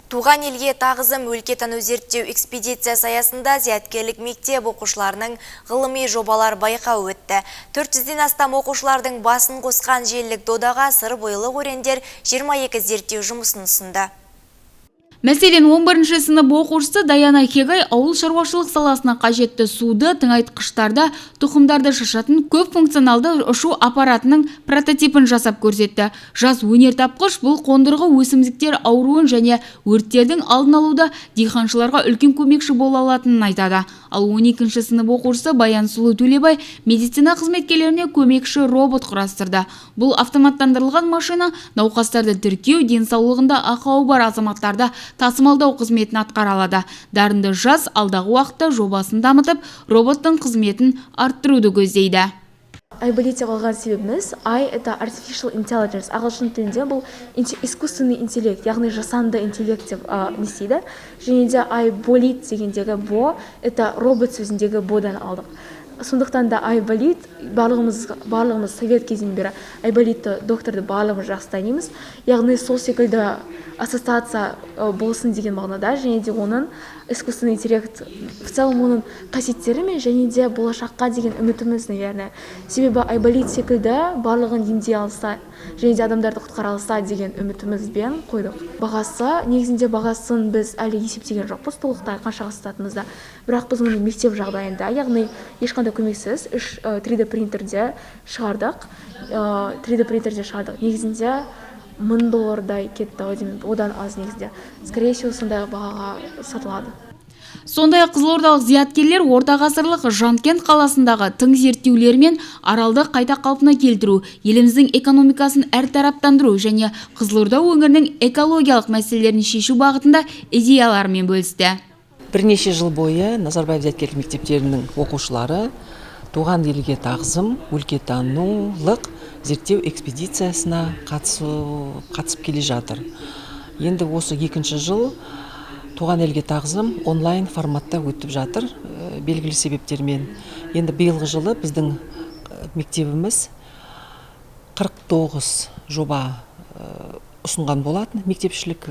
Туған елге тағзым өлкетану зерттеу экспедициясы аясында зияткерлік мектеп оқушыларының ғылыми жобалар байқауы өтті. 400-ден астам оқушылардың басын қосқан желілік додаға сыр бойлық өрендер 22 зерттеу жұмысын ұсынды. Мәселен, 11 сынып оқушысы Даяна Хегай ауыл шаруашылық саласына қажетті суды, тыңайтқыштарды, тұқымдарды шашатын көп функционалды ұшу аппаратының прототипін жасап көрсетті. Жас өнертапқыш бұл қондырғы өсімдіктер ауруын және өрттердің алдын алуда диқаншыларға үлкен көмекші бола алатынын айтады. Ал 12 сынып оқушысы Баян Сұлу Төлебай медицина қызметкерлеріне көмекші робот құрастырды. Бұл автоматтандырылған машина науқастарды тіркеу, денсаулығында ақауы бар азаматтарды тасымалдау қызметін атқара алады. Дарынды жас алдағы уақытта жобасын дамытып, роботтың қызметін арттыруды көздейді. Айболит деп алған себебіміз, AI — это artificial intelligence, ағылшын тілінде бұл искусственный интеллект, яғни жасанды интеллект деп не істейді. Және де Айболит дегендегі бо — это робот сөзіндегі бодан алдық. Сондықтан да Айболит. Барлығымыз совет кезінен бері Айболитті, докторды барлығымыз жақсы танимыз, яғни сол секілді ассоциация болсын деген мағынада. Және де оның искусственный интеллект в целом, оның қасиеттері мен және де болашаққа деген үмітіміз, наверное, себебі Айболит секілді барлығын емдей алса және де адамдарды құтқара алса деген үмітімізбен қойдық. Бағасы, негізінде бағасын біз әлі есептеген жоқпыз толықтай, қаншаға сататынымызды. Бірақ біз мұны мектеп жағдайында, яғни ешқандай көмексіз, үш 3D принтерде шығардық, 3D принтерде шығардық. Негізінде 1000 доллардай кетті ау деймін, одан аз негізінде. Скорее всего, сондай бағаға сатылады. Сондай-ақ қызылордалық зияткерлер ортағасырлық Жанкент қаласындағы тың зерттеулер мен Аралды қайта қалпына келтіру, еліміздің экономикасын әртараптандыру және Қызылорда өңірінің экологиялық мәселелерін шешу бағытында идеяларымен бөлісті. Бірнеше жыл бойы Назарбаев зияткерлік мектептерінің оқушылары «Туған елге тағзым» өлкетанулық зерттеу экспедициясына қатысып келе жатыр. Енді осы екінші жыл «Туған елге тағзым» онлайн форматта өтіп жатыр белгілі себептермен. Енді биылғы жылы біздің мектебіміз 49 жоба ұсынған болатын мектепішілік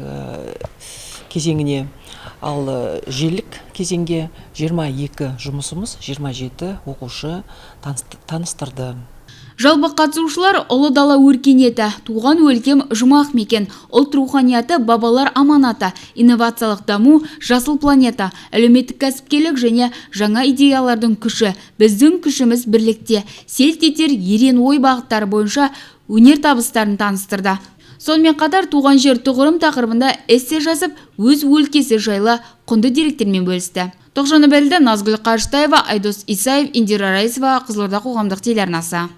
кезеңіне, ал желілік кезеңге 22 жұмысымыз, 27 оқушы таныстырды. Жалпы, қатысушылар ұлы дала өркениеті, туған өлкем жұмақ мекен, ұлт руханияты, бабалар аманаты, инновациялық даму, жасыл планета, әлеуметтік кәсіпкерлік және жаңа идеялардың күші, біздің күшіміз бірлікте, селт етер ерен ой бағыттары бойынша өнер табыстарын таныстырды. Сонымен қатар туған жер тұғырым тақырыбында эссе жазып, өз өлкесі жайлы құнды деректермен бөлісті. Тоғжан Әбәлді, Назгүл Қажытаева, Айдос Исаев, Индира Раисова, Қызылорда қоғамдық телеарнасы.